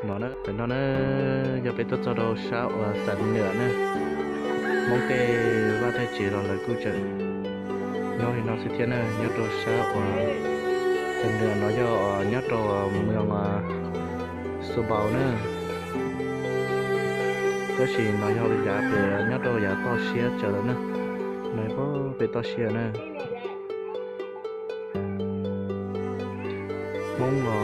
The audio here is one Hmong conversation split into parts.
No na, tam no na, yog peb tuaj txog rau sab uas Xam Nwam na, Hmoob tej vaj tej tsev los lawv kuj tseem nyob li no xwb thiab na. Nyob rau sab uas Xam Nwam no yog nyob rau mws Xus Npaus na, tab sis no yog yav pem nyob rau yav toj siab tsawv lawm na. No pem toj siab na. Hmoob los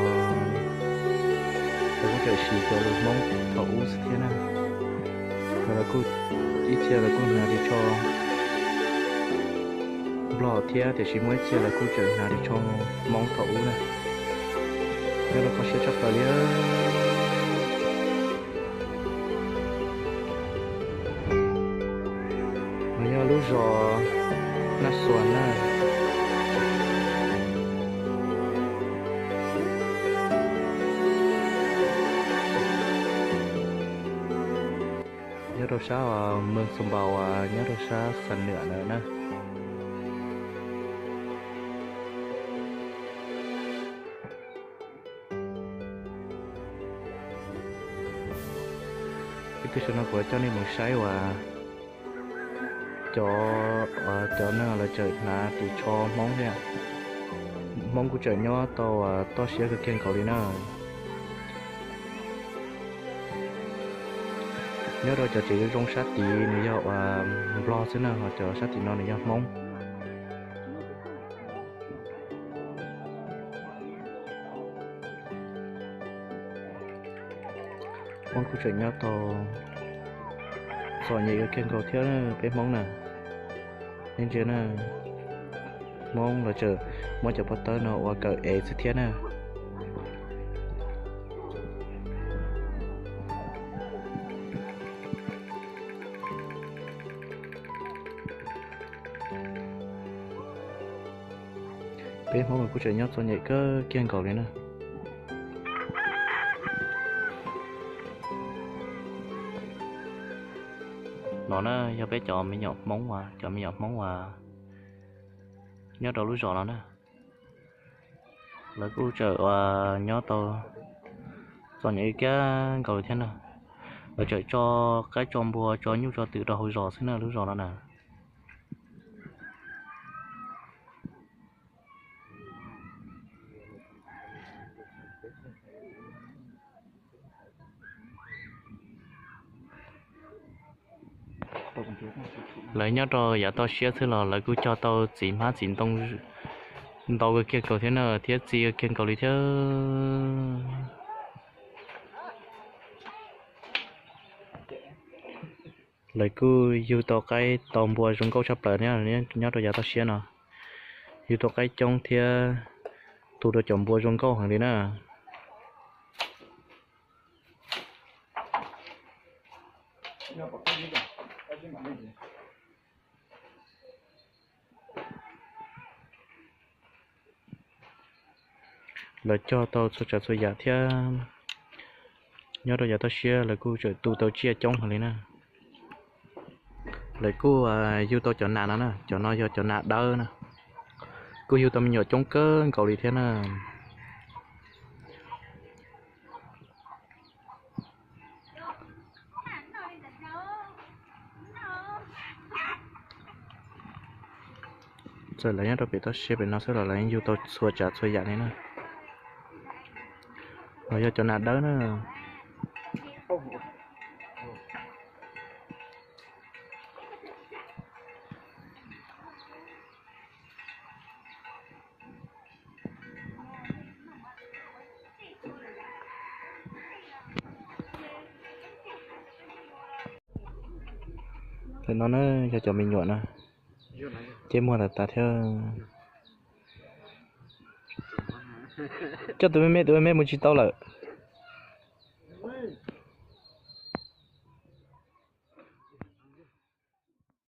lawv kuj tseem siv cov lus Hmoob thaum ub xwb thiab na. Lawv kuj, ib txhia lawv kuj hnav ris tsho Nplog thiab, tiam sis muaj ib txhia lawv kuj tseem hnav ris tsho Hmoob thaum ub na. Nyob rau toj siab tshaj plaws li. No yog lub zos Naj Xuas na. Nyob rau sab mws Xus Npaus uas nyob rau sab Xam Nwam na. Ib pliag no kuv coj nej mus saib uas cov, cov neeg lawv tseem hnav ris tsho Hmoob thiab. Hmoob kuj tseem nyob tau toj siab kawg kiag nkaus li na. Nyob rau cov tsev zoo zoo sab tid nws yog uas Nplog xwb na, ho cov sab tim no nws yog Hmoob. Hmoob kuj tseem nyob tau txom nyem kawg kiag nkaus thiab peb Hmoob na. Nej ntsia na, Hmoob lawv tseem muab cov pob tawb no ua kawm ev xwb thiab na. Peb Hmoob los kuj tseem nyob txom nyem kawg kiag nkaus li na. No na yog peb cov me nyuam Hmoob uas, cov me nyuam Hmoob uas nyob rau lub zos no na. Lawv kuj tseem uas nyob tau txom nyem kiag nkaus li thiab na. Lawv tseem tso qaib tso npua tso nyuj tso twm rau hauv zos xwb na, lub zos no na. Lawv nyob rau yav toj siab xwb los lawv kuj cog tau txiv hmab txiv ntoo ntau kawg kiag nkaus thiab na, thiab txi kawg kiag nkaus li thiab. Lawv kuj yug tau qaib tau npua zoo nkauj tshaj plaws nyob rau yav toj siab no. Yug tau qaib coob thiab tu rau cov npua zoo nkauj heev li na. Lawv cog tau txhua tsav txhua yam thiab. Nyob rau yav toj siab lawv kuj tseem tu tau tsiaj coob heev li na. Lawv kuj yug tau cov nas no na, cov no yog cov nas dawb na. Kuj yug tau me nyuam coob kawg nkaus li thiab na. Txawm lawv nyob rau pem toj siab pem no xwb los lawv yeej yug tau txhua tsav txhua yam li na. Los yog cov nas dawb na. Tam no na yog cov me nyuam na, ces muag tas tas thiab. Coj tus me me, tus me me mus tsis tau lawm.